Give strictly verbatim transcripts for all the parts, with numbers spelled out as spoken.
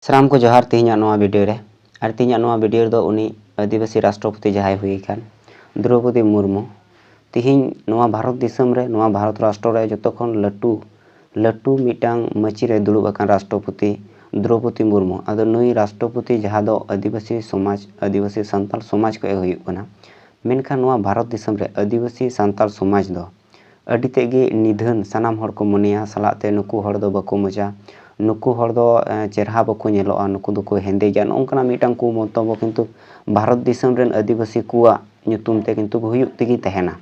ᱥᱟᱱᱟᱢ ᱠᱚ ᱡᱚᱦᱟᱨ ᱛᱮᱦᱮᱧᱟᱜ ᱱᱚᱣᱟ ᱵᱷᱤᱰᱤᱭᱳ ᱨᱮ᱾ ᱟᱨ ᱛᱮᱦᱮᱧᱟᱜ ᱱᱚᱣᱟ ᱵᱷᱤᱰᱤᱭᱳ ᱨᱮᱫᱚ ᱩᱱᱤ ᱟᱹᱫᱤᱵᱟᱹᱥᱤ ᱨᱟᱥᱴᱨᱚᱯᱚᱛᱤ ᱡᱟᱦᱟᱸᱭ ᱦᱩᱭ ᱟᱠᱟᱱ ᱫᱨᱚᱣᱯᱚᱫᱤ ᱢᱩᱨᱢᱩ, ᱛᱮᱦᱮᱧ ᱱᱚᱣᱟ ᱵᱷᱟᱨᱚᱛ ᱫᱤᱥᱚᱢ ᱨᱮ, ᱱᱚᱣᱟ ᱵᱷᱟᱨᱚᱛ ᱨᱟᱥᱴᱨᱚ ᱨᱮ ᱡᱚᱛᱚ ᱠᱷᱚᱱ ᱞᱟᱹᱴᱩ, ᱞᱟᱹᱴᱩ ᱢᱤᱫᱴᱟᱝ ᱢᱟᱹᱪᱤ ᱨᱮ ᱫᱩᱲᱩᱵ ᱟᱠᱟᱱ ᱨᱟᱥᱴᱨᱚᱯᱚᱛᱤ ᱫᱨᱚᱣᱯᱚᱫᱤ ᱢᱩᱨᱢᱩ᱾ ᱟᱫᱚ ᱱᱩᱭ ᱨᱟᱥᱴᱨᱚᱯᱚᱛᱤ ᱡᱟᱦᱟᱸ ᱫᱚ ᱟᱹᱫᱤᱵᱟᱹᱥᱤ ᱥᱚᱢᱟᱡᱽ, ᱟᱹᱫᱤᱵᱟᱹᱥᱤ ᱥᱟᱱᱛᱟᱲ ᱥᱚᱢᱟᱡᱽ ᱠᱷᱚᱱ ᱮ ᱦᱩᱭᱩᱜ ᱠᱟᱱᱟ, ᱢᱮᱱᱠᱷᱟᱱ ᱱᱚᱣᱟ ᱵᱷᱟᱨᱚᱛ ᱫᱤᱥᱚᱢ ᱨᱮ ᱟᱹᱫᱤᱵᱟᱹᱥᱤ ᱥᱟᱱᱛᱟᱲ ᱥᱚᱢᱟᱡᱽ ᱫᱚ ᱟᱹᱰᱤ ᱛᱮᱫ ᱜᱮ ᱱᱤᱫᱷᱟᱹᱱ ᱥᱟᱱᱟᱢ ᱦᱚᱲ ᱠᱚ ᱢᱚᱱᱮᱭᱟ, ᱥᱟᱞᱟᱜ ᱛᱮ ᱱᱩᱠᱩ ᱦᱚᱲ ᱫᱚ ᱵᱟᱠᱚ ᱢᱚᱡᱟ, ᱱᱩᱠᱩ ᱦᱚᱲ ᱫᱚ, ᱮ, ᱪᱮᱨᱦᱟ ᱵᱟᱠᱚ ᱧᱮᱞᱚᱜᱼᱟ, ᱱᱩᱠᱩ ᱫᱚᱠᱚ ᱦᱮᱸᱫᱮ ᱜᱮᱭᱟ, ᱱᱚᱜᱼᱚ ᱱᱚᱝᱠᱟᱱᱟᱜ ᱢᱤᱫᱴᱟᱝ ᱠᱩᱢᱚᱱᱛᱚᱵᱚ ᱠᱤᱱᱛᱩ ᱵᱷᱟᱨᱚᱛ ᱫᱤᱥᱚᱢ ᱨᱮᱱ ᱟᱹᱫᱤᱵᱟᱹᱥᱤ ᱠᱚᱣᱟᱜ ᱧᱩᱛᱩᱢ ᱛᱮ ᱠᱤᱱᱛᱩ ᱦᱩᱭᱩᱜ ᱛᱮᱜᱮ ᱛᱟᱦᱮᱱᱟ᱾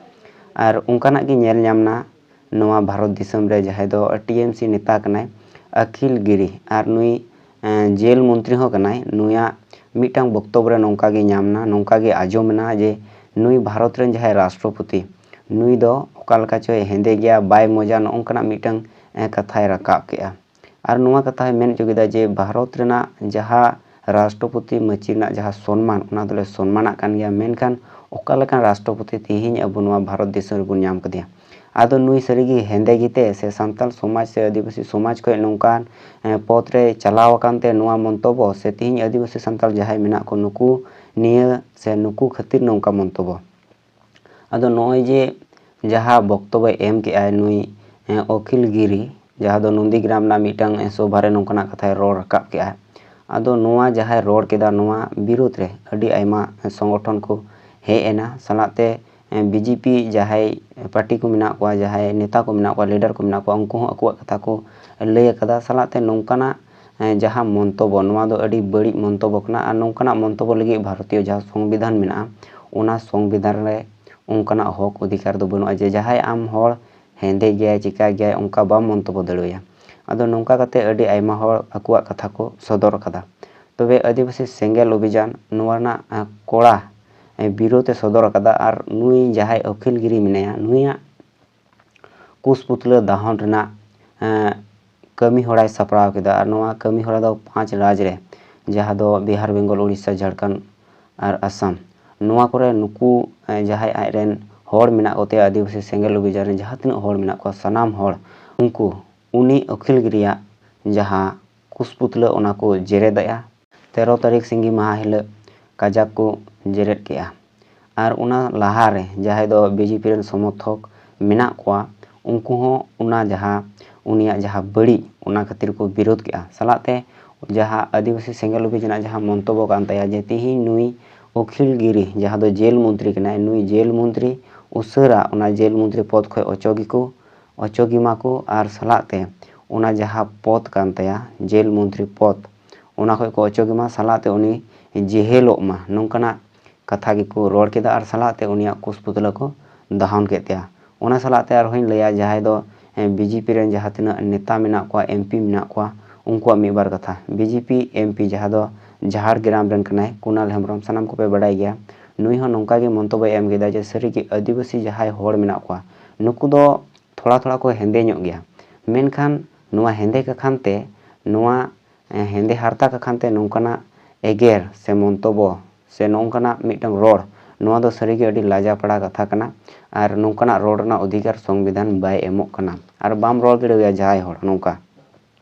ᱟᱨ ᱚᱱᱠᱟᱱᱟᱜ ᱜᱮ ᱧᱮᱞ ᱧᱟᱢ ᱮᱱᱟ ᱱᱚᱣᱟ ᱵᱷᱟᱨᱚᱛ ᱫᱤᱥᱚᱢ ᱨᱮ ᱡᱟᱦᱟᱸᱭ ᱫᱚ ᱴᱤ ᱮᱢ ᱥᱤ ᱱᱮᱛᱟ ᱠᱟᱱᱟᱭ, ᱟᱠᱷᱤᱞ ᱜᱤᱨᱤ, ᱟᱨ ᱱᱩᱭ, ᱮ, ᱡᱮᱞ ᱢᱚᱱᱛᱨᱤ ᱦᱚᱸ ᱠᱟᱱᱟᱭ᱾ ᱱᱩᱭᱟᱜ ᱢᱤᱫᱴᱟᱝ ᱵᱚᱠᱛᱚᱵ ᱨᱮ ᱱᱚᱝᱠᱟ ᱜᱮ ᱧᱟᱢ ᱮᱱᱟ, ᱱᱚᱝᱠᱟ ᱜᱮ ᱟᱸᱡᱚᱢ ᱮᱱᱟ ᱡᱮ ᱱᱩᱭ ᱵᱷᱟᱨᱚᱛ ᱨᱮᱱ ᱡᱟᱦᱟᱸᱭ ᱨᱟᱥᱴᱨᱚᱯᱚᱛᱤ, ᱱᱩᱭ ᱫᱚ ᱚᱠᱟ ᱞᱮᱠᱟ ᱪᱚᱭ ᱦᱮᱸᱫᱮ ᱜᱮᱭᱟ, ᱵᱟᱭ ᱢᱚᱡᱟ, ᱱᱚᱜᱼᱚ ᱱᱚᱝᱠᱟᱱᱟᱜ ᱢᱤᱫᱴᱟᱝ, ᱮ, ᱠᱟᱛᱷᱟᱭ ᱨᱟᱠᱟᱵ ᱠᱮᱜᱼᱟ᱾ ᱟᱨ ᱱᱚᱣᱟ ᱠᱟᱛᱷᱟᱭ ᱢᱮᱱ ᱦᱚᱪᱚ ᱠᱮᱫᱟ ᱡᱮ ᱵᱷᱟᱨᱚᱛ ᱨᱮᱱᱟᱜ ᱡᱟᱦᱟᱸ ᱨᱟᱥᱴᱨᱚᱯᱚᱛᱤ ᱢᱟᱹᱪᱤ ᱨᱮᱱᱟᱜ ᱡᱟᱦᱟᱸ ᱥᱚᱱᱢᱟᱱ, ᱚᱱᱟ ᱫᱚᱞᱮ ᱥᱚᱱᱢᱟᱱᱟᱜ ᱠᱟᱱ ᱜᱮᱭᱟ, ᱢᱮᱱᱠᱷᱟᱱ ᱚᱠᱟ ᱞᱮᱠᱟᱱ ᱨᱟᱥᱴᱨᱚᱯᱚᱛᱤ ᱛᱮᱦᱮᱧ ᱟᱵᱚ ᱱᱚᱣᱟ ᱵᱷᱟᱨᱚᱛ ᱫᱤᱥᱚᱢ ᱨᱮᱵᱚᱱ ᱧᱟᱢ ᱠᱮᱫᱮᱭᱟ? ᱟᱫᱚ ᱱᱩᱭ ᱥᱟᱹᱨᱤᱜᱮ ᱦᱮᱸᱫᱮ ᱜᱮᱛᱮ ᱥᱮ ᱥᱟᱱᱛᱟᱲ ᱥᱚᱢᱟᱡᱽ ᱥᱮ ᱟᱹᱫᱤᱵᱟᱹᱥᱤ ᱥᱚᱢᱟᱡᱽ ᱠᱷᱚᱱ ᱱᱚᱝᱠᱟᱱ, ᱮ, ᱯᱚᱫᱽ ᱨᱮ ᱪᱟᱞᱟᱣ ᱟᱠᱟᱱ ᱛᱮ ᱱᱚᱣᱟ ᱢᱚᱱᱛᱚᱵᱚ ᱥᱮ ᱛᱮᱦᱮᱧ ᱟᱹᱫᱤᱵᱟᱹᱥᱤ ᱥᱟᱱᱛᱟᱲ ᱡᱟᱦᱟᱸᱭ ᱢᱮᱱᱟᱜ ᱠᱚ ᱱᱩᱠᱩ ᱱᱤᱭᱟᱹ ᱥᱮ ᱱᱩᱠᱩ ᱠᱷᱟᱹᱛᱤᱨ ᱱᱚᱝᱠᱟ ᱢᱚᱱᱛᱚᱵᱚ? ᱟᱫᱚ ᱱᱚᱜᱼᱚᱭ ᱡᱮ ᱡᱟᱦᱟᱸ ᱵᱚᱠᱛᱚᱵᱚᱭ ᱮᱢ ᱠᱮᱜᱼᱟᱭ ᱱᱩᱭ, ᱮ, ᱚᱠᱷᱤᱞ ᱜᱤᱨᱤ, ᱡᱟᱦᱟᱸ ᱫᱚ ᱱᱚᱱᱫᱤᱜᱨᱟᱢ ᱨᱮᱱᱟᱜ ᱢᱤᱫᱴᱟᱝ, ᱮ, ᱥᱚᱵᱷᱟ ᱨᱮ ᱱᱚᱝᱠᱟᱱᱟᱜ ᱠᱟᱛᱷᱟᱭ ᱨᱚᱲ ᱨᱟᱠᱟᱵ ᱠᱮᱜᱼᱟ᱾ ᱟᱫᱚ ᱱᱚᱣᱟ ᱡᱟᱦᱟᱸᱭ ᱨᱚᱲ ᱠᱮᱫᱟ, ᱱᱚᱣᱟ ᱵᱤᱨᱩᱫᱽ ᱨᱮ ᱟᱹᱰᱤ ᱟᱭᱢᱟ ᱥᱚᱝᱜᱚᱴᱷᱚᱱ ᱠᱚ ᱦᱮᱡ ᱮᱱᱟ, ᱥᱟᱞᱟᱜ ᱛᱮ, ᱮ, ᱵᱤ ᱡᱮ ᱯᱤ ᱡᱟᱦᱟᱸᱭ ᱯᱟᱨᱴᱤ ᱠᱚ ᱢᱮᱱᱟᱜ ᱠᱚᱣᱟ, ᱡᱟᱦᱟᱸᱭ ᱱᱮᱛᱟ ᱠᱚ ᱢᱮᱱᱟᱜ ᱠᱚᱣᱟ, ᱞᱤᱰᱟᱨ ᱠᱚ ᱢᱮᱱᱟᱜ ᱠᱚᱣᱟ, ᱩᱱᱠᱩ ᱦᱚᱸ ᱟᱠᱚᱣᱟᱜ ᱠᱟᱛᱷᱟ ᱠᱚ ᱞᱟᱹᱭ ᱟᱠᱟᱫᱟ᱾ ᱥᱟᱞᱟᱜ ᱛᱮ ᱱᱚᱝᱠᱟᱱᱟᱜ, ᱮ, ᱡᱟᱦᱟᱸ ᱢᱚᱱᱛᱚᱵᱚ, ᱱᱚᱣᱟ ᱫᱚ ᱟᱹᱰᱤ ᱵᱟᱹᱲᱤᱡ ᱢᱚᱱᱛᱚᱵᱚ ᱠᱟᱱᱟ᱾ ᱟᱨ ᱱᱚᱝᱠᱟᱱᱟᱜ ᱢᱚᱱᱛᱚᱵᱚ ᱞᱟᱹᱜᱤᱫ ᱵᱷᱟᱨᱚᱛᱤᱭᱚ ᱡᱟᱦᱟᱸ ᱥᱚᱝᱵᱤᱫᱷᱟᱱ ᱢᱮᱱᱟᱜᱼᱟ, ᱚᱱᱟ ᱥᱚᱝᱵᱤᱫᱷᱟᱱ ᱨᱮ ᱚᱱᱠᱟᱱᱟᱜ ᱦᱚᱠ ᱚᱫᱷᱤᱠᱟᱨ ᱫᱚ ᱵᱟᱹᱱᱩᱜᱼᱟ ᱡᱮ ᱡᱟᱦᱟᱸᱭ ᱟᱢ ᱦᱚᱲ ᱦᱮᱸᱫᱮ ᱜᱮᱭᱟᱭ, ᱪᱤᱠᱟ ᱜᱮᱭᱟᱭ, ᱚᱱᱠᱟ ᱵᱟᱢ ᱢᱚᱱᱛᱚᱵᱚ ᱫᱟᱲᱮᱣᱟᱭᱟ᱾ ᱟᱫᱚ ᱱᱚᱝᱠᱟ ᱠᱟᱛᱮ ᱟᱹᱰᱤ ᱟᱭᱢᱟ ᱦᱚᱲ ᱟᱠᱚᱣᱟᱜ ᱠᱟᱛᱷᱟ ᱠᱚ ᱥᱚᱫᱚᱨ ᱟᱠᱟᱫᱟ᱾ ᱛᱚᱵᱮ ᱟᱹᱫᱤᱵᱟᱹᱥᱤ ᱥᱮᱸᱜᱮᱞ ᱚᱵᱷᱤᱡᱟᱱ ᱱᱚᱣᱟ ᱨᱮᱱᱟᱜ, ᱮ, ᱠᱚᱲᱟ, ᱮ, ᱵᱤᱨᱳᱫᱷ ᱮ ᱥᱚᱫᱚᱨ ᱟᱠᱟᱫᱟ᱾ ᱟᱨ ᱱᱩᱭ ᱡᱟᱦᱟᱸᱭ ᱚᱠᱷᱤᱞ ᱜᱤᱨᱤ ᱢᱮᱱᱟᱭᱟ, ᱱᱩᱭᱟᱜ ᱠᱩᱥ ᱯᱩᱛᱞᱟᱹ ᱫᱟᱦᱚᱱ ᱨᱮᱱᱟᱜ, ᱮ, ᱠᱟᱹᱢᱤ ᱦᱚᱨᱟᱭ ᱥᱟᱯᱲᱟᱣ ᱠᱮᱫᱟ᱾ ᱟᱨ ᱱᱚᱣᱟ ᱠᱟᱹᱢᱤ ᱦᱚᱨᱟ ᱫᱚ ᱯᱟᱸᱪ ᱨᱟᱡᱽ ᱨᱮ, ᱡᱟᱦᱟᱸ ᱫᱚ ᱵᱤᱦᱟᱨ, ᱵᱮᱝᱜᱚᱞ, ᱩᱲᱤᱥᱥᱟ, ᱡᱷᱟᱲᱠᱷᱚᱸᱰ ᱟᱨ ᱟᱥᱟᱢ, ᱱᱚᱣᱟ ᱠᱚᱨᱮ ᱱᱩᱠᱩ, ᱮ, ᱡᱟᱦᱟᱸᱭ ᱟᱡᱨᱮᱱ ᱦᱚᱲ ᱢᱮᱱᱟᱜ ᱠᱚᱛᱮ, ᱟᱹᱫᱤᱵᱟᱹᱥᱤ ᱥᱮᱸᱜᱮᱞ ᱚᱵᱷᱤᱡᱟᱱ ᱨᱮ ᱡᱟᱦᱟᱸ ᱛᱤᱱᱟᱹᱜ ᱦᱚᱲ ᱢᱮᱱᱟᱜ ᱠᱚᱣᱟ, ᱥᱟᱱᱟᱢ ᱦᱚᱲ ᱩᱱᱠᱩ ᱩᱱᱤ ᱚᱠᱷᱤᱞ ᱜᱤᱨᱤᱭᱟᱜ ᱡᱟᱦᱟᱸ ᱠᱩᱥᱯᱩᱛᱞᱟᱹ ᱚᱱᱟ ᱠᱚ ᱡᱮᱨᱮᱫᱮᱜᱼᱟ᱾ ᱛᱮᱨᱚ ᱛᱟᱹᱨᱤᱠᱷ ᱥᱤᱸᱜᱤ ᱢᱟᱦᱟ ᱦᱤᱞᱳᱜ ᱠᱟᱡᱟᱠ ᱠᱚ ᱡᱮᱨᱮᱫ ᱠᱮᱜᱼᱟ᱾ ᱟᱨ ᱚᱱᱟ ᱞᱟᱦᱟᱨᱮ ᱡᱟᱦᱟᱸᱭ ᱫᱚ ᱵᱤᱡᱮᱯᱤ ᱨᱮᱱ ᱥᱚᱢᱚᱨᱛᱷᱚᱠ ᱢᱮᱱᱟᱜ ᱠᱚᱣᱟ, ᱩᱱᱠᱩ ᱦᱚᱸ ᱚᱱᱟ ᱡᱟᱦᱟᱸ ᱩᱱᱤᱭᱟᱜ ᱡᱟᱦᱟᱸ ᱵᱟᱹᱲᱤᱡ, ᱚᱱᱟ ᱠᱷᱟᱹᱛᱤᱨ ᱠᱚ ᱵᱤᱨᱳᱫ ᱠᱮᱜᱼᱟ᱾ ᱥᱟᱞᱟᱜ ᱛᱮ ᱡᱟᱦᱟᱸ ᱟᱹᱫᱤᱵᱟᱹᱥᱤ ᱥᱮᱸᱜᱮᱞ ᱚᱵᱷᱤᱡᱟᱱᱟᱜ ᱡᱟᱦᱟᱸ ᱢᱚᱱᱛᱚᱵᱵᱚ ᱠᱟᱱ ᱛᱟᱭᱟ ᱡᱮ ᱛᱤᱦᱤᱧ ᱱᱩᱭ ᱩᱠᱤᱞ ᱜᱤᱨᱤ, ᱡᱟᱦᱟᱸ ᱫᱚ ᱡᱮᱞ ᱢᱚᱱᱛᱨᱤ ᱠᱟᱱᱟᱭ, ᱱᱩᱭ ᱡᱮᱞ ᱢᱚᱱᱛᱨᱤ ᱩᱥᱟᱹᱨᱟ ᱚᱱᱟ ᱡᱮᱞ ᱢᱚᱱᱛᱨᱤ ᱯᱚᱫᱽ ᱠᱷᱚᱱ ᱚᱪᱚᱜ ᱜᱮᱠᱚ, ᱚᱪᱚᱜᱮ ᱢᱟ ᱠᱚ, ᱟᱨ ᱥᱟᱞᱟᱜ ᱛᱮ ᱚᱱᱟ ᱡᱟᱦᱟᱸ ᱯᱚᱫᱽ ᱠᱟᱱ ᱛᱟᱭᱟ ᱡᱮᱞ ᱢᱚᱱᱛᱨᱤ ᱯᱚᱫᱽ, ᱚᱱᱟ ᱠᱷᱚᱱ ᱠᱚ ᱚᱪᱚᱜᱮ ᱢᱟ, ᱥᱟᱞᱟᱜ ᱛᱮ ᱩᱱᱤ ᱡᱮᱦᱮᱞᱚᱜ ᱢᱟ, ᱱᱚᱝᱠᱟᱱᱟᱜ ᱠᱟᱛᱷᱟ ᱜᱮᱠᱚ ᱨᱚᱲ ᱠᱮᱫᱟ ᱟᱨ ᱥᱟᱞᱟᱜ ᱛᱮ ᱩᱱᱤᱭᱟᱜ ᱠᱩᱥ ᱯᱩᱛᱞᱟᱹ ᱠᱚ ᱫᱟᱦᱚᱱ ᱠᱮᱫ ᱛᱟᱭᱟ᱾ ᱚᱱᱟ ᱥᱟᱞᱟᱜ ᱛᱮ ᱟᱨᱦᱚᱸᱧ ᱞᱟᱹᱭᱟ, ᱡᱟᱦᱟᱸᱭ ᱫᱚ ᱵᱤᱡᱮᱯᱤ ᱨᱮᱱ ᱡᱟᱦᱟᱸ ᱛᱤᱱᱟᱹᱜ ᱱᱮᱛᱟ ᱢᱮᱱᱟᱜ ᱠᱚᱣᱟ, ᱮᱢᱯᱤ ᱢᱮᱱᱟᱜ ᱠᱚᱣᱟ, ᱩᱱᱠᱩᱣᱟᱜ ᱢᱤᱫ ᱵᱟᱨ ᱠᱟᱛᱷᱟ᱾ ᱵᱤᱡᱮᱯᱤ ᱮᱢᱯᱤ ᱡᱟᱦᱟᱸ ᱫᱚ ᱡᱷᱟᱲᱜᱨᱟᱢ ᱨᱮᱱ ᱠᱟᱱᱟᱭ, ᱠᱩᱱᱟᱞ ᱦᱮᱢᱵᱨᱚᱢ, ᱥᱟᱱᱟᱢ ᱠᱚᱯᱮ ᱵᱟᱰᱟᱭ ᱜᱮᱭᱟ, ᱱᱩᱭ ᱦᱚᱸ ᱱᱚᱝᱠᱟ ᱜᱮ ᱢᱚᱱᱛᱚᱵᱵᱚᱭ ᱮᱢ ᱠᱮᱫᱟ ᱡᱮ ᱥᱟᱹᱨᱤᱜᱮ ᱟᱹᱫᱤᱵᱟᱹᱥᱤ ᱡᱟᱦᱟᱸᱭ ᱦᱚᱲ ᱢᱮᱱᱟᱜ ᱠᱚᱣᱟ, ᱱᱩᱠᱩ ᱫᱚ ᱛᱷᱚᱲᱟ ᱛᱷᱚᱲᱟ ᱠᱚ ᱦᱮᱸᱫᱮ ᱧᱚᱜ ᱜᱮᱭᱟ, ᱢᱮᱱᱠᱷᱟᱱ ᱱᱚᱣᱟ ᱦᱮᱸᱫᱮ ᱠᱟᱠᱷᱟᱱ ᱛᱮ ᱱᱚᱣᱟ ᱦᱮᱸᱫᱮ ᱦᱟᱨᱛᱟ ᱠᱟᱠᱷᱟᱱ ᱛᱮ ᱱᱚᱝᱠᱟᱱᱟᱜ ᱮᱜᱮᱨ ᱥᱮ ᱢᱚᱱᱛᱚᱵᱵᱚ ᱥᱮ ᱱᱚᱝᱠᱟᱱᱟᱜ ᱢᱤᱫᱴᱟᱝ ᱨᱚᱲ, ᱱᱚᱣᱟ ᱫᱚ ᱥᱟᱹᱨᱤᱜᱮ ᱟᱹᱰᱤ ᱞᱟᱡᱟᱯᱟᱲᱟ ᱠᱟᱛᱷᱟ ᱠᱟᱱᱟ᱾ ᱟᱨ ᱱᱚᱝᱠᱟᱱᱟᱜ ᱨᱚᱲ ᱨᱮᱱᱟᱜ ᱚᱫᱷᱤᱠᱟᱨ ᱥᱚᱝᱵᱤᱫᱷᱟᱱ ᱵᱟᱭ ᱮᱢᱚᱜ ᱠᱟᱱᱟ᱾ ᱟᱨ ᱵᱟᱢ ᱨᱚᱲ ᱫᱟᱲᱮᱣᱟᱭᱟ ᱡᱟᱦᱟᱸᱭ ᱦᱚᱲ ᱱᱚᱝᱠᱟ᱾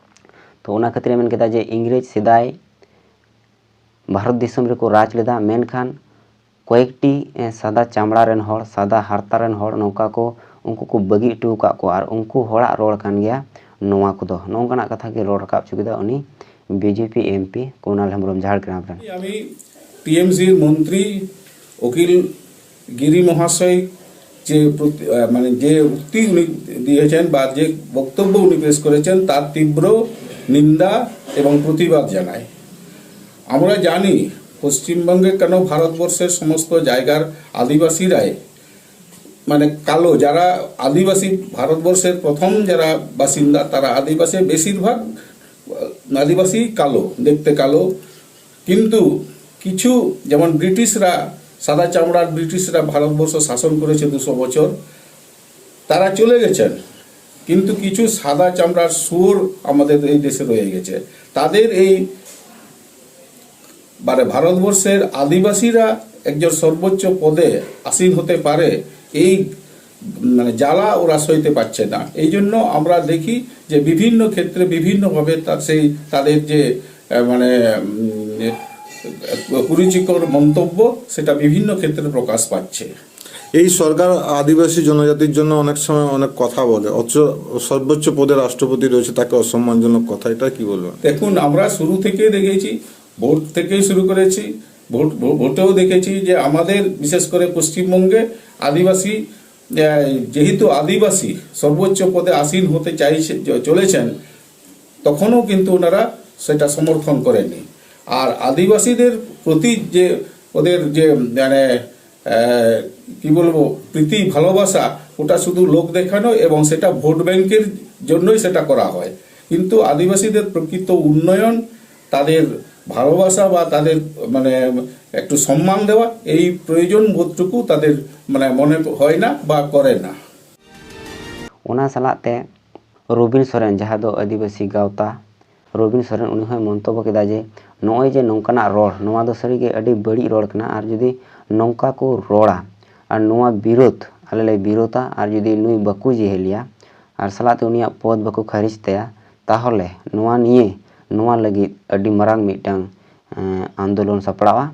ᱛᱚ ᱚᱱᱟ ᱠᱷᱟᱹᱛᱤᱨ ᱮ ᱢᱮᱱ ᱠᱮᱫᱟ ᱡᱮ ᱤᱝᱨᱮᱡᱽ ᱥᱮᱫᱟᱭ ᱵᱷᱟᱨᱚᱛ ᱫᱤᱥᱚᱢ ᱨᱮᱠᱚ ᱨᱟᱡᱽ ᱞᱮᱫᱟ, ᱢᱮᱱᱠᱷᱟᱱ ᱠᱚᱭᱮᱠᱴᱤ ᱥᱟᱫᱟ ᱪᱟᱢᱲᱟ ᱨᱮᱱ ᱦᱚᱲ, ᱥᱟᱫᱟ ᱦᱟᱨᱛᱟ ᱨᱮᱱ ᱦᱚᱲ ᱱᱚᱝᱠᱟ ᱠᱚ, ᱩᱱᱠᱩ ᱠᱚ ᱵᱟᱹᱜᱤ ᱦᱚᱴᱚ ᱟᱠᱟᱫ ᱠᱚᱣᱟ ᱟᱨ ᱩᱱᱠᱩ ᱦᱚᱲᱟᱜ ᱨᱚᱲ ᱠᱟᱱ ᱜᱮᱭᱟ ᱱᱚᱣᱟ ᱠᱚᱫᱚ᱾ ᱱᱚᱝᱠᱟᱱᱟᱜ ᱠᱟᱛᱷᱟ ᱜᱮ ᱨᱚᱲ ᱨᱟᱠᱟᱵ ᱦᱚᱪᱚ ᱠᱮᱫᱟ ᱩᱱᱤ ᱵᱤᱡᱮᱯᱤ ᱮᱢᱯᱤ ᱠᱩᱱᱟᱞ ᱦᱮᱢᱵᱨᱚᱢ ᱡᱷᱟᱲᱜᱨᱟᱢ ᱨᱮᱱ᱾ আমি টিএমসির মন্ত্রী উকিল গিরি মহাশয় যে মানে যে উক্তি উনি দিয়েছেন বা যে বক্তব্য উনি পেশ করেছেন, তার তীব্র নিন্দা এবং প্রতিবাদ জানাই। আমরা জানি পশ্চিমবঙ্গে কেন ভারতবর্ষের সমস্ত জায়গার আদিবাসীরাই মানে কালো, যারা আদিবাসী, ভারতবর্ষের প্রথম যারা বাসিন্দা তারা আদিবাসী, বেশিরভাগ আদিবাসী কালো, দেখতে কালো। কিন্তু কিছু, যেমন ব্রিটিশরা, সাদা চামড়ার ব্রিটিশরা ভারতবর্ষ শাসন করেছে দুশো বছর, তারা চলে গেছেন, কিন্তু কিছু সাদা চামড়ার শুয়োর আমাদের এই দেশে রয়ে গেছে। তাদের এই মানে ভারতবর্ষের আদিবাসীরা একজন সর্বোচ্চ পদে আসীন হতে পারে, এই মানে জ্বালা ওরা সইতে পারছে না। এই জন্য আমরা দেখি যে বিভিন্ন ক্ষেত্রে বিভিন্নভাবে তা-, সেই তাদের যে আহ, মানে উম, কুরুচিকর মন্তব্য সেটা বিভিন্ন ক্ষেত্রে প্রকাশ পাচ্ছে। এই সরকার আদিবাসী জনজাতির জন্য অনেক সময় অনেক কথা বলে, অথচ সর্বোচ্চ পদে রাষ্ট্রপতি রয়েছে, তাকে অসম্মানজনক কথা, এটা কি বলবেন? দেখুন, আমরা শুরু থেকে দেখেছি, ভোট থেকেই শুরু করেছি, ভোট ভো- ভোটেও দেখেছি যে আমাদের বিশেষ করে পশ্চিমবঙ্গে আদিবাসী আহ, যেহেতু আদিবাসী সর্বোচ্চ পদে আসীন হতে চাইছে চ- চলেছেন, তখনও কিন্তু ওনারা সেটা সমর্থন করেননি। আর আদিবাসীদের প্রতি যে ওদের যে মানে আহ, কি বলবো, প্রীতি ভালোবাসা, ওটা শুধু লোক দেখানো এবং সেটা ভোট ব্যাংকের জন্যই সেটা করা হয়। কিন্তু আদিবাসীদের প্রকৃত উন্নয়ন, তাদের ভালোবাসা বা তাদের মানে একটু সম্মান দেওয়া, এই প্রয়োজন বোধটুকু তাদের মানে মনে হয় না বা করে না। ᱚᱱᱟ ᱥᱟᱞᱟᱜ ᱛᱮ ᱨᱚᱵᱤᱱ ᱥᱚᱨᱮᱱ, ᱡᱟᱦᱟᱸ ᱫᱚ ᱟᱹᱫᱤᱵᱟᱹᱥᱤ ᱜᱟᱶᱛᱟ ᱨᱚᱵᱤᱱ ᱥᱚᱨᱮᱱ, ᱩᱱᱤ ᱦᱚᱸᱭ ᱢᱚᱱᱛᱚᱵᱚ ᱠᱮᱫᱟ ᱡᱮ ᱱᱚᱜᱼᱚᱭ ᱡᱮ ᱱᱚᱝᱠᱟᱱᱟᱜ ᱨᱚᱲ, ᱱᱚᱣᱟ ᱫᱚ ᱥᱟᱹᱨᱤᱜᱮ ᱟᱹᱰᱤ ᱵᱟᱹᱲᱤᱡ ᱨᱚᱲ ᱠᱟᱱᱟ᱾ ᱟᱨ ᱡᱩᱫᱤ ᱱᱚᱝᱠᱟ ᱠᱚ ᱨᱚᱲᱟ ᱟᱨ ᱱᱚᱣᱟ ᱵᱤᱨᱳᱫᱷ ᱟᱞᱮ ᱞᱮ ᱵᱤᱨᱳᱫᱷᱟ, ᱟᱨ ᱡᱩᱫᱤ ᱱᱩᱭ ᱵᱟᱠᱚ ᱡᱮᱦᱮᱞᱮᱭᱟ ᱟᱨ ᱥᱟᱞᱟᱜ ᱛᱮ ᱩᱱᱤᱭᱟᱜ ᱯᱚᱫᱽ ᱵᱟᱠᱚ ᱠᱷᱟᱨᱤᱡ ᱛᱟᱭᱟ, ᱛᱟᱦᱚᱞᱮ ᱱᱚᱣᱟ ᱱᱤᱭᱮ, ᱱᱚᱣᱟ ᱞᱟᱹᱜᱤᱫ ᱟᱹᱰᱤ ᱢᱟᱨᱟᱝ ᱢᱤᱫᱴᱟᱝ ᱮᱸ, ᱟᱱᱫᱳᱞᱚᱱ ᱥᱟᱯᱲᱟᱜᱼᱟ᱾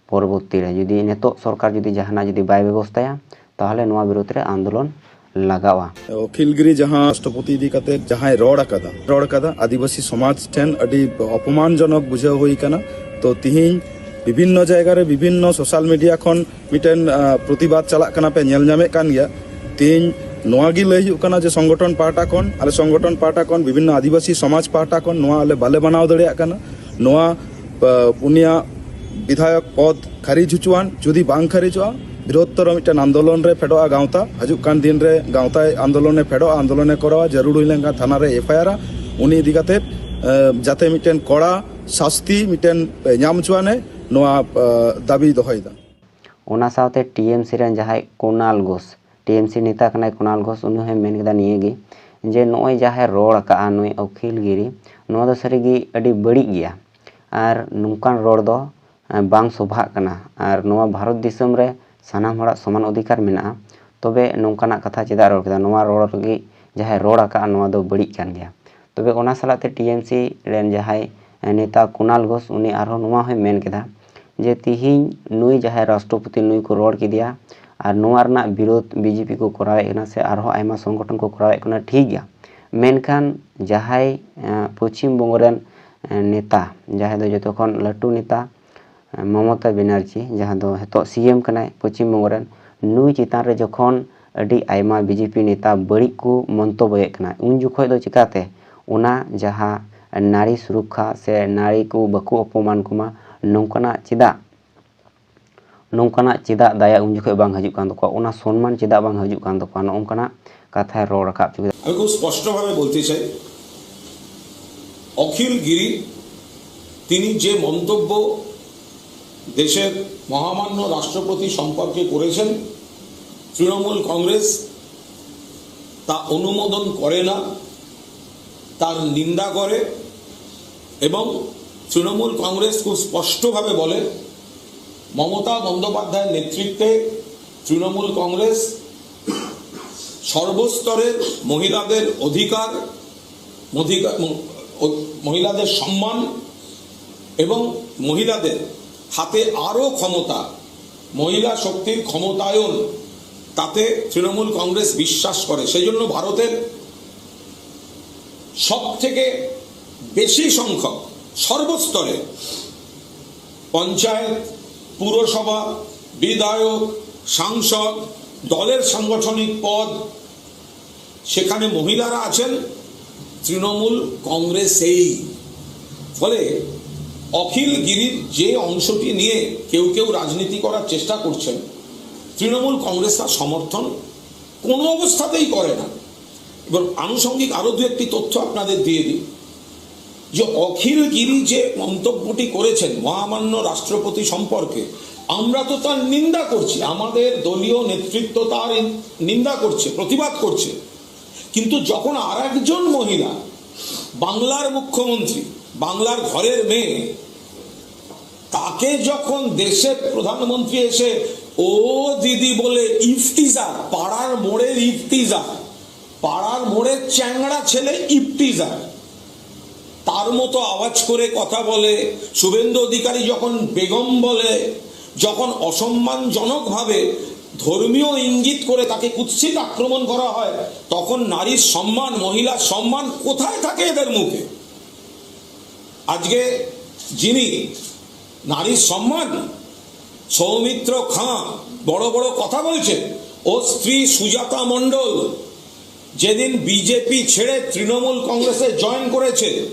ᱯᱚᱨᱚᱵᱚᱨᱛᱤ ᱨᱮ ᱡᱩᱫᱤ ᱱᱤᱛᱚᱜ ᱥᱚᱨᱠᱟᱨ ᱡᱩᱫᱤ ᱡᱟᱦᱟᱱᱟᱜ ᱡᱩᱫᱤ ᱵᱟᱭ ᱵᱮᱵᱚᱥᱛᱷᱟᱭᱟ, ᱛᱟᱦᱚᱞᱮ ᱱᱚᱣᱟ ᱵᱤᱨᱩᱫᱽ ᱨᱮ ᱟᱱᱫᱳᱞᱚᱱ ᱞᱟᱜᱟᱣᱟ᱾ ᱚᱠᱷᱤᱞ ᱜᱤᱨᱤ ᱡᱟᱦᱟᱸ ᱨᱟᱥᱴᱨᱚᱯᱚᱛᱤ ᱤᱫᱤ ᱠᱟᱛᱮ ᱡᱟᱦᱟᱸᱭ ᱨᱚᱲ ᱟᱠᱟᱫᱟ, ᱨᱚᱲ ᱟᱠᱟᱫᱟ, ᱟᱹᱫᱤᱵᱟᱹᱥᱤ ᱥᱚᱢᱟᱡᱽ ᱴᱷᱮᱱ ᱟᱹᱰᱤ ᱚᱯᱚᱢᱟᱱᱡᱚᱱᱚᱠ ᱵᱩᱡᱷᱟᱹᱣ ᱦᱩᱭ ᱟᱠᱟᱱᱟ᱾ ᱛᱚ ᱛᱤᱦᱤᱧ ᱵᱤᱵᱷᱤᱱᱱᱚ ᱡᱟᱭᱜᱟ ᱨᱮ ᱵᱤᱵᱷᱤᱱᱱᱚ ᱥᱳᱥᱟᱞ ᱢᱤᱰᱤᱭᱟ ᱠᱷᱚᱱ ᱢᱤᱫᱴᱮᱱ ᱟᱸ, ᱯᱨᱚᱛᱤᱵᱟᱫ ᱪᱟᱞᱟᱜ ᱠᱟᱱᱟ, ᱯᱮ ᱧᱮᱞ ᱧᱟᱢᱮᱫ ᱠᱟᱱ ᱜᱮᱭᱟ᱾ ᱛᱤᱦᱤᱧ ᱱᱚᱣᱟ ᱜᱮ ᱞᱟᱹᱭ ᱦᱩᱭᱩᱜ ᱠᱟᱱᱟ ᱡᱮ ᱥᱚᱝᱜᱚᱴᱷᱚᱱ ᱯᱟᱦᱴᱟ ᱠᱷᱚᱱ, ᱟᱞᱮ ᱥᱚᱝᱜᱚᱴᱷᱚᱱ ᱯᱟᱦᱴᱟ ᱠᱷᱚᱱ, ᱵᱤᱵᱷᱤᱱᱱᱚ ᱟᱹᱫᱤᱵᱟᱹᱥᱤ ᱥᱚᱢᱟᱡᱽ ᱯᱟᱦᱴᱟ ᱠᱷᱚᱱ ᱱᱚᱣᱟ ᱟᱞᱮ ᱵᱟᱞᱮ ᱢᱟᱱᱟᱣ ᱫᱟᱲᱮᱭᱟᱜ ᱠᱟᱱᱟ᱾ ᱱᱚᱣᱟ ᱟᱸ, ᱩᱱᱤᱭᱟᱜ ᱵᱤᱫᱷᱟᱭᱚᱠ ᱯᱚᱫᱽ ᱠᱷᱟᱨᱤᱡ ᱦᱚᱪᱚᱣᱟᱱ᱾ ᱡᱩᱫᱤ ᱵᱟᱝ ᱠᱷᱟᱨᱤᱡᱚᱜᱼᱟ, ᱵᱨᱤᱦᱚᱛᱛᱚᱨᱚ ᱢᱤᱫᱴᱮᱱ ᱟᱱᱫᱳᱞᱚᱱ ᱨᱮ ᱯᱷᱮᱰᱚᱜᱼᱟ ᱜᱟᱶᱛᱟ᱾ ᱦᱤᱡᱩᱜ ᱠᱟᱱ ᱫᱤᱱ ᱨᱮ ᱜᱟᱶᱛᱟᱭ ᱟᱱᱫᱳᱞᱚᱱᱮ ᱯᱷᱮᱰᱚᱜᱼᱟ, ᱟᱱᱫᱳᱞᱚᱱᱮ ᱠᱚᱨᱟᱣᱟ, ᱡᱟᱹᱨᱩᱲ ᱦᱩᱭ ᱞᱮᱱᱠᱷᱟᱱ ᱛᱷᱟᱱᱟ ᱨᱮ ᱮᱯᱷ ᱟᱭ ᱟᱨᱟ᱾ ᱩᱱᱤ ᱤᱫᱤ ᱠᱟᱛᱮ, ᱮ, ᱡᱟᱛᱮ ᱢᱤᱫᱴᱮᱱ ᱠᱚᱲᱟ ᱥᱟᱥᱛᱤ ᱢᱤᱫᱴᱮᱱ, ᱮ, ᱧᱟᱢ ᱦᱚᱪᱚᱣᱟᱱᱮ, ᱱᱚᱣᱟ, ᱮ, ᱫᱟᱵᱤᱭ ᱫᱚᱦᱚᱭᱮᱫᱟ᱾ ᱚᱱᱟ ᱥᱟᱶᱛᱮ ᱴᱤ ᱮᱢ ᱥᱤ ᱨᱮᱱ ᱡᱟᱦᱟᱸᱭ ᱠᱩᱱᱟᱞ ᱜᱷᱳᱥ, ᱴᱤ ᱮᱢ ᱥᱤ ᱱᱮᱛᱟ ᱠᱟᱱᱟᱭ ᱠᱩᱱᱟᱞ ᱜᱷᱳᱥ, ᱩᱱᱤ ᱦᱚᱸᱭ ᱢᱮᱱ ᱠᱮᱫᱟ ᱱᱤᱭᱟᱹ ᱜᱮ ᱡᱮ ᱱᱚᱜᱼᱚᱭ ᱡᱟᱦᱟᱸᱭ ᱨᱚᱲ ᱟᱠᱟᱫᱼᱟ ᱱᱩᱭ ᱚᱠᱷᱤᱞ ᱜᱤᱨᱤ, ᱱᱚᱣᱟ ᱫᱚ ᱥᱟᱹᱨᱤᱜᱮ ᱟᱹᱰᱤ ᱵᱟᱹᱲᱤᱡ ᱜᱮᱭᱟ᱾ ᱟᱨ ᱱᱚᱝᱠᱟᱱ ᱨᱚᱲ ᱫᱚ, ᱮ, ᱵᱟᱝ ᱥᱚᱵᱷᱟᱜ ᱠᱟᱱᱟ᱾ ᱟᱨ ᱱᱚᱣᱟ ᱵᱷᱟᱨᱚᱛ ᱫᱤᱥᱚᱢ ᱨᱮ ᱥᱟᱱᱟᱢ ᱦᱚᱲᱟᱜ ᱥᱚᱢᱟᱱ ᱚᱫᱷᱤᱠᱟᱨ ᱢᱮᱱᱟᱜᱼᱟ᱾ ᱛᱚᱵᱮ ᱱᱚᱝᱠᱟᱱᱟᱜ ᱠᱟᱛᱷᱟ ᱪᱮᱫᱟᱜ ᱨᱚᱲ ᱠᱮᱫᱟ? ᱱᱚᱣᱟ ᱨᱚᱲ ᱞᱟᱹᱜᱤᱫ ᱡᱟᱦᱟᱸᱭ ᱨᱚᱲ ᱟᱠᱟᱫᱼᱟ, ᱱᱚᱣᱟ ᱫᱚ ᱵᱟᱹᱲᱤᱡ ᱠᱟᱱ ᱜᱮᱭᱟ᱾ ᱛᱚᱵᱮ ᱚᱱᱟ ᱥᱟᱞᱟᱜ ᱛᱮ ᱴᱤ ᱮᱢ ᱥᱤ ᱨᱮᱱ ᱡᱟᱦᱟᱸᱭ ᱱᱮᱛᱟ ᱠᱩᱱᱟᱞ ᱜᱷᱳᱥ, ᱩᱱᱤ ᱟᱨᱦᱚᱸ ᱱᱚᱣᱟ ᱦᱚᱸᱭ ᱢᱮᱱ ᱠᱮᱫᱟ ᱡᱮ ᱛᱤᱦᱤᱧ ᱱᱩᱭ ᱡᱟᱦᱟᱸᱭ ᱨᱟᱥᱴᱨᱚᱯᱚᱛᱤ, ᱱᱩᱭ ᱠᱚ ᱨᱚᱲ ᱠᱮᱫᱮᱭᱟ ᱟᱨ ᱱᱚᱣᱟ ᱨᱮᱱᱟᱜ ᱵᱤᱨᱳᱫᱷ ᱵᱤ ᱡᱮ ᱯᱤ ᱠᱚ ᱠᱚᱨᱟᱣᱮᱫ ᱠᱟᱱᱟ ᱥᱮ ᱟᱨᱦᱚᱸ ᱟᱭᱢᱟ ᱥᱚᱝᱜᱚᱴᱷᱚᱱ ᱠᱚ ᱠᱚᱨᱟᱣᱮᱫ ᱠᱟᱱᱟ, ᱴᱷᱤᱠ ᱜᱮᱭᱟ, ᱢᱮᱱᱠᱷᱟᱱ ᱡᱟᱦᱟᱸᱭ, ᱮᱸ, ᱯᱚᱪᱷᱤᱢ ᱵᱚᱝᱜᱚ ᱨᱮᱱ, ᱮᱸ, ᱱᱮᱛᱟ, ᱡᱟᱦᱟᱸᱭ ᱫᱚ ᱡᱚᱛᱚ ᱠᱷᱚᱱ ᱞᱟᱹᱴᱩ ᱱᱮᱛᱟ, ᱮᱸ, ᱢᱚᱢᱚᱛᱟ ᱵᱮᱱᱟᱨᱡᱤ, ᱡᱟᱦᱟᱸ ᱫᱚ ᱱᱤᱛᱚᱜ ᱥᱤ ᱮᱢ ᱠᱟᱱᱟᱭ ᱯᱚᱪᱷᱤᱢ ᱵᱚᱝᱜᱚ ᱨᱮᱱ, ᱱᱩᱭ ᱪᱮᱛᱟᱱ ᱨᱮ ᱡᱚᱠᱷᱚᱱ ᱟᱹᱰᱤ ᱟᱭᱢᱟ ᱵᱤ ᱡᱮ ᱯᱤ ᱱᱮᱛᱟ ᱵᱟᱹᱲᱤᱡ ᱠᱚ ᱢᱚᱱᱛᱚᱵᱵᱚᱭᱮᱫ ᱠᱟᱱᱟ, ᱩᱱ ᱡᱚᱠᱷᱚᱡ ᱫᱚ ᱪᱤᱠᱟᱛᱮ ᱚᱱᱟ ᱡᱟᱦᱟᱸ ᱱᱟᱨᱤ ᱥᱩᱨᱚᱠᱠᱷᱟ ᱥᱮ ᱱᱟᱨᱤ ᱠᱚ ᱵᱟᱠᱚ ᱚᱯᱚᱢᱟᱱ ᱠᱚᱢᱟ, ᱱᱚᱝᱠᱟᱱᱟᱜ ᱪᱮᱫᱟᱜ, ᱱᱚᱝᱠᱟᱱᱟᱜ ᱪᱮᱫᱟᱜ ᱫᱟᱭᱟ ᱩᱱ ᱡᱚᱠᱷᱚᱡ ᱵᱟᱝ ᱦᱤᱡᱩᱜ ᱠᱟᱱ ᱛᱟᱠᱚᱣᱟ, ᱚᱱᱟ ᱥᱚᱱᱢᱟᱱ ᱪᱮᱫᱟᱜ ᱵᱟᱝ ᱦᱤᱡᱩᱜ ᱠᱟᱱ ᱛᱟᱠᱚᱣᱟ, ᱱᱚᱜᱼᱚ ᱱᱚᱝᱠᱟᱱᱟᱜ ᱠᱟᱛᱷᱟᱭ ᱨᱚᱲ ᱨᱟᱠᱟᱵ ᱦᱚᱪᱚ ᱠᱮᱫᱟ᱾ আমি খুব স্পষ্টভাবে বলতে চাই, অখিল গিরি, তিনি যে মন্তব্য দেশের মহামান্য রাষ্ট্রপতি সম্পর্কে করেছেন, তৃণমূল কংগ্রেস তা অনুমোদন করে না, তার নিন্দা করে। এবং তৃণমূল কংগ্রেস খুব স্পষ্টভাবে বলে, মমতা বন্দ্যোপাধ্যায়ের নেতৃত্বে তৃণমূল কংগ্রেস সর্বস্তরের মহিলাদের অধিকার, অধিকার, ম-, অ-, মহিলাদের সম্মান এবং মহিলাদের হাতে আরও ক্ষমতা, মহিলা শক্তির ক্ষমতায়ন, তাতে তৃণমূল কংগ্রেস বিশ্বাস করে। সেই জন্য ভারতের সব থেকে বেশি সংখ্যক সর্বস্তরে পঞ্চায়েত, পুরসভা, বিধায়ক, সাংসদ, দলের সাংগঠনিক পদ, সেখানে মহিলারা আছেন তৃণমূল কংগ্রেসেই। ফলে অখিল গিরির যে অংশটি নিয়ে কেউ কেউ রাজনীতি করার চেষ্টা করছেন, তৃণমূল কংগ্রেস তার সমর্থন কোনো অবস্থাতেই করে না। এবং আনুষঙ্গিক আরও দু একটি তথ্য আপনাদের দিয়ে দিই যে অখিল গিরি যে মন্তব্যটি করেছেন মহামান্য রাষ্ট্রপতি সম্পর্কে, আমরা তো তার নিন্দা করছি, আমাদের দলীয় নেতৃত্ব তার নিন্দা করছে, প্রতিবাদ করছে। কিন্তু যখন আর একজন মহিলা, বাংলার মুখ্যমন্ত্রী, বাংলার ঘরের মেয়ে, তাকে যখন দেশের প্রধানমন্ত্রী এসে ও দিদি বলে ইফটিজার, পাড়ার মোড়ের ইফটিজার, পাড়ার মোড়ের চ্যাংড়া ছেলে ইফটিজার। তার মতো আওয়াজ করে কথা বলে। শুভেন্দু অধিকারী যখন বেগম বলে, যখন অসম্মানজনকভাবে ধর্মীয় ইঙ্গিত করে তাকে কুৎসিত আক্রমণ করা হয়, তখন নারীর সম্মান, মহিলার সম্মান কোথায় থাকে এদের মুখে? আজকে যিনি নারীর সম্মান, সৌমিত্র খাঁ, বড় বড় কথা বলছে। ও স্ত্রী সুজাতা মণ্ডল যেদিন বিজেপি ছেড়ে তৃণমূল কংগ্রেসে জয়েন করেছে,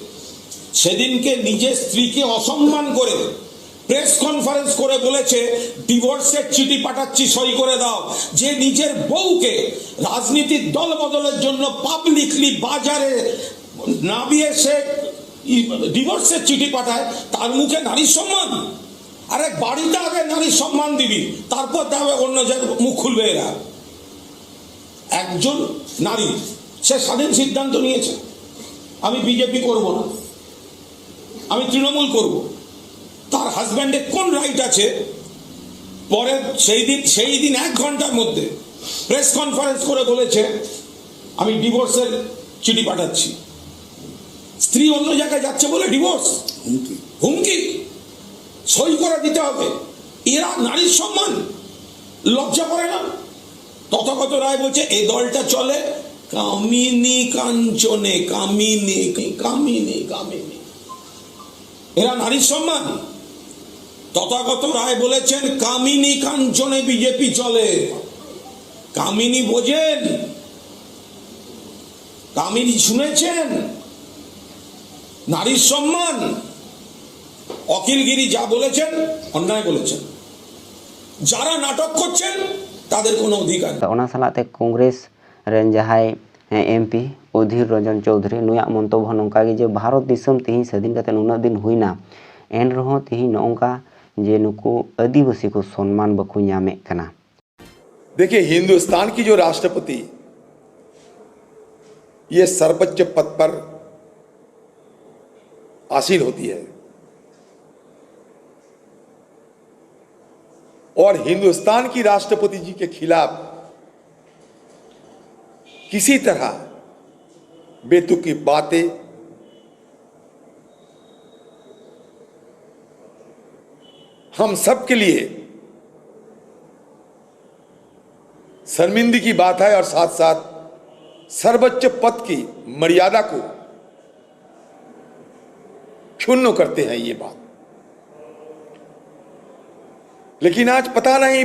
সেদিনকে নিজের স্ত্রীকে অসম্মান করে প্রেস কনফারেন্স করে বলেছে, "ডিভোর্সের চিঠি পাঠাচ্ছি, সই করে দাও।" যে নিজের বউকে রাজনীতির দল বদলের জন্য পাবলিকলি বাজারে নামিয়ে সে ই-, ডিভোর্সের চিঠি পাঠায়, তার মুখে নারীর সম্মান? আরে, বাড়িতে আগে নারীর সম্মান দিবি, তারপর তবে অন্য জায়গায় মুখ খুলবে এরা। একজন নারী, সে স্বাধীন সিদ্ধান্ত নিয়েছে, "আমি বিজেপি করব না, আমি তৃণমূল করব।" তার হাজব্যান্ডের কোন রাইট আছে? পরে সেই দিন, সেই দিন এক ঘন্টার মধ্যে প্রেস কনফারেন্স করে বলেছে, "আমি ডিভোর্সের চিঠি পাঠাচ্ছি।" স্ত্রী অন্য জায়গায় যাচ্ছে বলে ডিভোর্স? হুমকি। হুমকি। সই করে দিতে হবে। এরা নারীর সম্মান, লজ্জা করে না? তথাগত রায় বলছে, "এ দলটা চলে কামিনী কাঞ্চনে, কামিনী, কামিনী, কামিনী।" এরা নারীর সম্মান। তথাগত রায় বলেছেন, "কামিনী কাঞ্চনে বিজেপি চলে।" কামিনী বোঝেন, কামিনী শুনেছেন? নারীর সম্মান। অখিল গিরি যা বলেছেন, অন্যায় বলেছেন। যারা নাটক করছেন, তাদের কোনো অধিকার নেই। ᱚᱱᱟ ᱥᱟᱞᱟᱜ ᱛᱮ ᱠᱚᱝᱜᱨᱮᱥ ᱨᱮᱱ ᱡᱟᱦᱟᱸᱭ ᱮᱢᱯᱤ ᱚᱫᱷᱤᱨ ᱨᱚᱧᱡᱚᱱ ᱪᱳᱣᱫᱷᱩᱨᱤ, ᱱᱩᱭᱟᱜ ᱢᱚᱱᱛᱚᱵᱽ ᱦᱚᱸ ᱱᱚᱝᱠᱟ ᱜᱮ ᱡᱮ ᱵᱷᱟᱨᱚᱛ ᱫᱤᱥᱚᱢ ᱛᱮᱦᱮᱧ ᱥᱟᱹᱫᱷᱤᱱ ᱠᱟᱛᱮ ᱱᱩᱱᱟᱹᱜ ᱫᱤᱱ ᱦᱩᱭᱱᱟ, ᱮᱱ ᱨᱮᱦᱚᱸ ᱛᱮᱦᱮᱧ ᱱᱚᱜᱼᱚ ᱱᱚᱝᱠᱟ ᱡᱮ ᱱᱩᱠᱩ ᱟᱹᱫᱤᱵᱟᱹᱥᱤ ᱠᱚ ᱥᱚᱱᱢᱟᱱ ᱵᱟᱠᱚ ᱧᱟᱢᱮᱫ ᱠᱟᱱᱟ᱾ देखिए, हिंदुस्तान की जो राष्ट्रपति ये सर्वोच्च पद पर आसीन होती है, और हिंदुस्तान की राष्ट्रपति जी के खिलाफ किसी तरह बेतुकी बातें हम सबके लिए शर्मिंदगी की बात है और साथ साथ सर्वोच्च पद की मर्यादा को क्षुण्ण करते हैं ये बात। लेकिन आज पता नहीं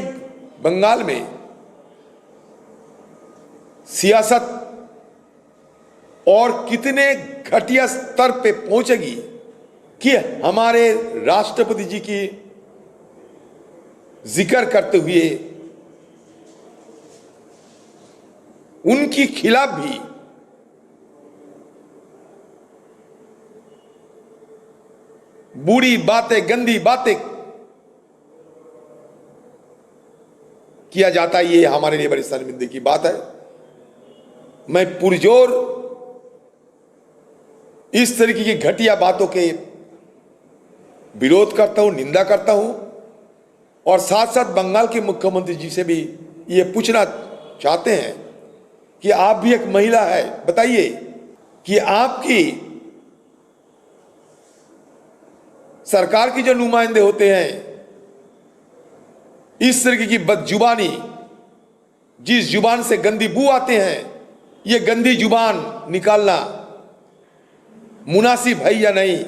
बंगाल में सियासत और कितने घटिया स्तर पे पहुंचेगी कि हमारे राष्ट्रपति जी की जिक्र करते हुए उनकी खिलाफ भी बुरी बातें, गंदी बातें किया जाता है, ये हमारे लिए बड़ी शर्मिंदगी की बात है। मैं पुरजोर इस तरीके की घटिया बातों के विरोध करता हूं, निंदा करता हूं और साथ साथ बंगाल के मुख्यमंत्री जी से भी ये पूछना चाहते हैं कि आप भी एक महिला है, बताइए कि आपकी सरकार के जो नुमाइंदे होते हैं, इस तरीके की बदजुबानी, जिस जुबान से गंदी बू आते हैं, ये गंदी जुबान निकालना मुनासिब है या नहीं,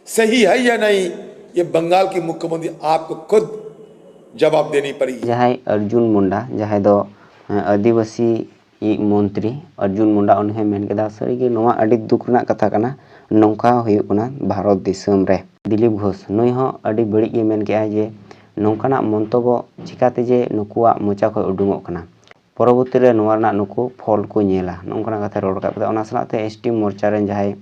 सही है या नहीं, ये बंगाल के मुख्यमंत्री आपको खुद जवाब देनी पड़ेगी। ᱡᱟᱦᱟᱸᱭ ᱚᱨᱡᱩᱱ ᱢᱩᱱᱰᱟ, ᱡᱟᱦᱟᱸᱭ ᱫᱚ ᱟᱹᱫᱤᱵᱟᱹᱥᱤ ᱢᱚᱱᱛᱨᱤ ᱚᱨᱡᱩᱱ ᱢᱩᱱᱰᱟ, ᱩᱱᱤ ᱦᱚᱸᱭ ᱢᱮᱱ ᱠᱮᱫᱟ, ᱥᱟᱹᱨᱤᱜᱮ ᱱᱚᱣᱟ ᱟᱹᱰᱤ ᱫᱩᱠ ᱨᱮᱱᱟᱜ ᱠᱟᱛᱷᱟ ᱠᱟᱱᱟ, ᱱᱚᱝᱠᱟ ᱦᱩᱭᱩᱜ ᱠᱟᱱᱟ ᱵᱷᱟᱨᱚᱛ ᱫᱤᱥᱚᱢ ᱨᱮ᱾ ᱫᱤᱞᱤᱯ ᱜᱷᱳᱥ, ᱱᱩᱭ ᱦᱚᱸ ᱟᱹᱰᱤ ᱵᱟᱹᱲᱤᱡ ᱜᱮ ᱢᱮᱱ ᱠᱮᱜᱼᱟᱭ ᱡᱮ ᱱᱚᱝᱠᱟᱱᱟᱜ ᱢᱚᱱᱛᱚᱵᱚ ᱪᱤᱠᱟᱛᱮ ᱡᱮ ᱱᱩᱠᱩᱣᱟᱜ ᱢᱚᱪᱟ ᱠᱷᱚᱱ ᱩᱰᱩᱝᱚᱜ ᱠᱟᱱᱟ, ᱯᱚᱨᱚᱵᱚᱨᱛᱤ ᱨᱮ ᱱᱚᱣᱟ ᱨᱮᱱᱟᱜ ᱱᱩᱠᱩ ᱯᱷᱚᱞ ᱠᱚ ᱧᱮᱞᱟ, ᱱᱚᱝᱠᱟᱱᱟᱜ ᱠᱟᱛᱷᱟᱭ ᱨᱚᱲ ᱨᱟᱠᱟᱵ ᱠᱮᱫᱟ᱾ ᱚᱱᱟ ᱥᱟᱞᱟᱜ ᱛᱮ ᱮᱥ ᱴᱤ ᱢᱳᱨᱪᱟ ᱨᱮᱱ ᱡᱟᱦᱟᱸᱭ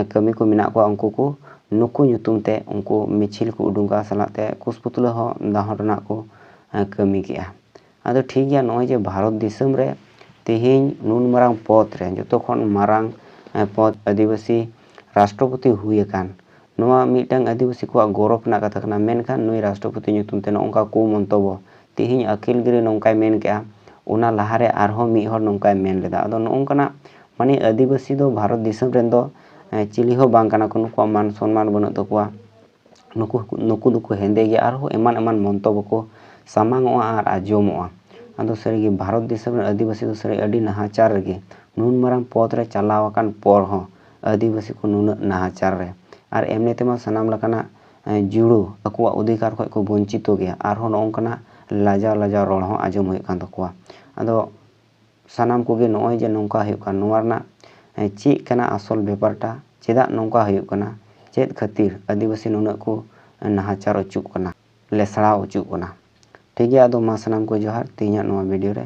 ᱠᱟᱹᱢᱤ ᱠᱚ ᱢᱮᱱᱟᱜ ᱠᱚᱣᱟ, ᱩᱱᱠᱩ ᱠᱚ ᱱᱩᱠᱩ ᱧᱩᱛᱩᱢ ᱛᱮ ᱩᱱᱠᱩ ᱢᱤᱪᱷᱤᱞ ᱠᱚ ᱩᱰᱩᱝ ᱠᱟᱜᱼᱟ, ᱥᱟᱞᱟᱜ ᱛᱮ ᱠᱩᱥᱯᱩᱛᱞᱟᱹ ᱦᱚᱸ ᱫᱟᱦᱚᱱ ᱨᱮᱱᱟᱜ ᱠᱚ ᱠᱟᱹᱢᱤ ᱠᱮᱜᱼᱟ᱾ ᱟᱫᱚ ᱴᱷᱤᱠ ᱜᱮᱭᱟ, ᱱᱚᱜᱼᱚᱭ ᱡᱮ ᱵᱷᱟᱨᱚᱛ ᱫᱤᱥᱚᱢ ᱨᱮ ᱛᱮᱦᱮᱧ ᱱᱩᱱ ᱢᱟᱨᱟᱝ ᱯᱚᱫᱽ ᱨᱮ ᱡᱚᱛᱚ ᱠᱷᱚᱱ ᱢᱟᱨᱟᱝ ᱯᱚᱫᱽ ᱟᱹᱫᱤᱵᱟᱹᱥᱤ ᱨᱟᱥᱴᱨᱚᱯᱚᱛᱤ ᱦᱩᱭ ᱟᱠᱟᱱ, ᱱᱚᱣᱟ ᱢᱤᱫᱴᱟᱝ ᱟᱹᱫᱤᱵᱟᱹᱥᱤ ᱠᱚᱣᱟᱜ ᱜᱚᱨᱚᱵᱽ ᱨᱮᱱᱟᱜ ᱠᱟᱛᱷᱟ ᱠᱟᱱᱟ, ᱢᱮᱱᱠᱷᱟᱱ ᱱᱩᱭ ᱨᱟᱥᱴᱨᱚᱯᱚᱛᱤ ᱧᱩᱛᱩᱢ ᱛᱮ ᱱᱚᱜᱼᱚ ᱱᱚᱝᱠᱟ ᱠᱩᱢᱚᱱᱛᱚᱵᱚ, ᱛᱤᱦᱤᱧ ᱟᱹᱠᱷᱤᱞ ᱜᱤᱨᱤ ᱱᱚᱝᱠᱟᱭ ᱢᱮᱱ ᱠᱮᱜᱼᱟ, ᱚᱱᱟ ᱞᱟᱦᱟᱨᱮ ᱟᱨᱦᱚᱸ ᱢᱤᱫ ᱦᱚᱲ ᱱᱚᱝᱠᱟᱭ ᱢᱮᱱ ᱞᱮᱫᱟ᱾ ᱟᱫᱚ ᱱᱚᱜᱼᱚ ᱱᱚᱝᱠᱟᱱᱟᱜ, ᱢᱟᱱᱮ, ᱟᱹᱫᱤᱵᱟᱹᱥᱤ ᱫᱚ ᱵᱷᱟᱨᱚᱛ ᱫᱤᱥᱚᱢ ᱨᱮᱱ ᱫᱚ, ᱮ, ᱪᱤᱞᱤ ᱦᱚᱸ ᱵᱟᱝ ᱠᱟᱱᱟ ᱠᱚ, ᱱᱩᱠᱩᱣᱟᱜ ᱢᱟᱱ ᱥᱚᱱᱢᱟᱱ ᱵᱟᱹᱱᱩᱜ ᱛᱟᱠᱚᱣᱟ, ᱱᱩᱠᱩ, ᱱᱩᱠᱩ ᱫᱚᱠᱚ ᱦᱮᱸᱫᱮ ᱜᱮᱭᱟ, ᱟᱨᱦᱚᱸ ᱮᱢᱟᱱ ᱮᱢᱟᱱ ᱢᱚᱱᱛᱚᱵᱚ ᱠᱚ ᱥᱟᱢᱟᱝᱚᱜᱼᱟ ᱟᱨ ᱟᱸᱡᱚᱢᱚᱜᱼᱟ᱾ ᱟᱫᱚ ᱥᱟᱹᱨᱤᱜᱮ ᱵᱷᱟᱨᱚᱛ ᱫᱤᱥᱚᱢ ᱨᱮᱱ ᱟᱹᱫᱤᱵᱟᱹᱥᱤ ᱫᱚ ᱥᱟᱹᱨᱤ ᱟᱹᱰᱤ ᱱᱟᱦᱟᱪᱟᱨ ᱨᱮᱜᱮ, ᱱᱩᱱ ᱢᱟᱨᱟᱝ ᱯᱚᱫᱽ ᱨᱮ ᱪᱟᱞᱟᱣ ᱟᱠᱟᱱ ᱯᱚᱨ ᱦᱚᱸ ᱟᱹᱫᱤᱵᱟᱹᱥᱤ ᱠᱚ ᱱᱩᱱᱟᱹᱜ ᱱᱟᱦᱟᱪᱟᱨ ᱨᱮ, ᱟᱨ ᱮᱢᱱᱤ ᱛᱮᱢᱟ ᱥᱟᱱᱟᱢ ᱞᱮᱠᱟᱱᱟᱜ, ᱮ, ᱡᱩᱲᱩ ᱟᱠᱚᱣᱟᱜ ᱚᱫᱷᱤᱠᱟᱨ ᱠᱷᱚᱱ ᱠᱚ ᱵᱚᱧᱪᱤᱛᱚ ᱜᱮᱭᱟ, ᱟᱨᱦᱚᱸ ᱱᱚᱜᱼᱚ ᱱᱚᱝᱠᱟᱱᱟᱜ ᱞᱟᱡᱟᱣ ᱞᱟᱡᱟᱣ ᱨᱚᱲ ᱦᱚᱸ ᱟᱸᱡᱚᱢ ᱦᱩᱭᱩᱜ ᱠᱟᱱ ᱛᱟᱠᱚᱣᱟ᱾ ᱟᱫᱚ ᱥᱟᱱᱟᱢ ᱠᱚᱜᱮ ᱱᱚᱜᱼᱚᱭ ᱡᱮ ᱱᱚᱝᱠᱟ ᱦᱩᱭᱩᱜ ᱠᱟᱱ, ᱱᱚᱣᱟ ᱨᱮᱱᱟᱜ, ᱮ, ᱪᱮᱫ ᱠᱟᱱᱟ ᱟᱥᱚᱞ ᱵᱮᱯᱟᱨᱴᱟ, ᱪᱮᱫᱟᱜ ᱱᱚᱝᱠᱟ ᱦᱩᱭᱩᱜ ᱠᱟᱱᱟ, ᱪᱮᱫ ᱠᱷᱟᱹᱛᱤᱨ ᱟᱹᱫᱤᱵᱟᱹᱥᱤ ᱱᱩᱱᱟᱹᱜ ᱠᱚ ᱱᱟᱦᱟᱪᱟᱨ ᱚᱪᱚᱜ ᱠᱟᱱᱟ, ᱞᱮᱥᱲᱟᱣ ᱚᱪᱚᱜ ᱠᱟᱱᱟ? ᱴᱷᱤᱠ ᱜᱮᱭᱟ, ᱟᱫᱚ ᱢᱟ ᱥᱟᱱᱟᱢ ᱠᱚ ᱡᱚᱦᱟᱨ, ᱛᱮᱦᱮᱧᱟᱜ ᱱᱚᱣᱟ ᱵᱷᱤᱰᱤᱭᱳ ᱨᱮ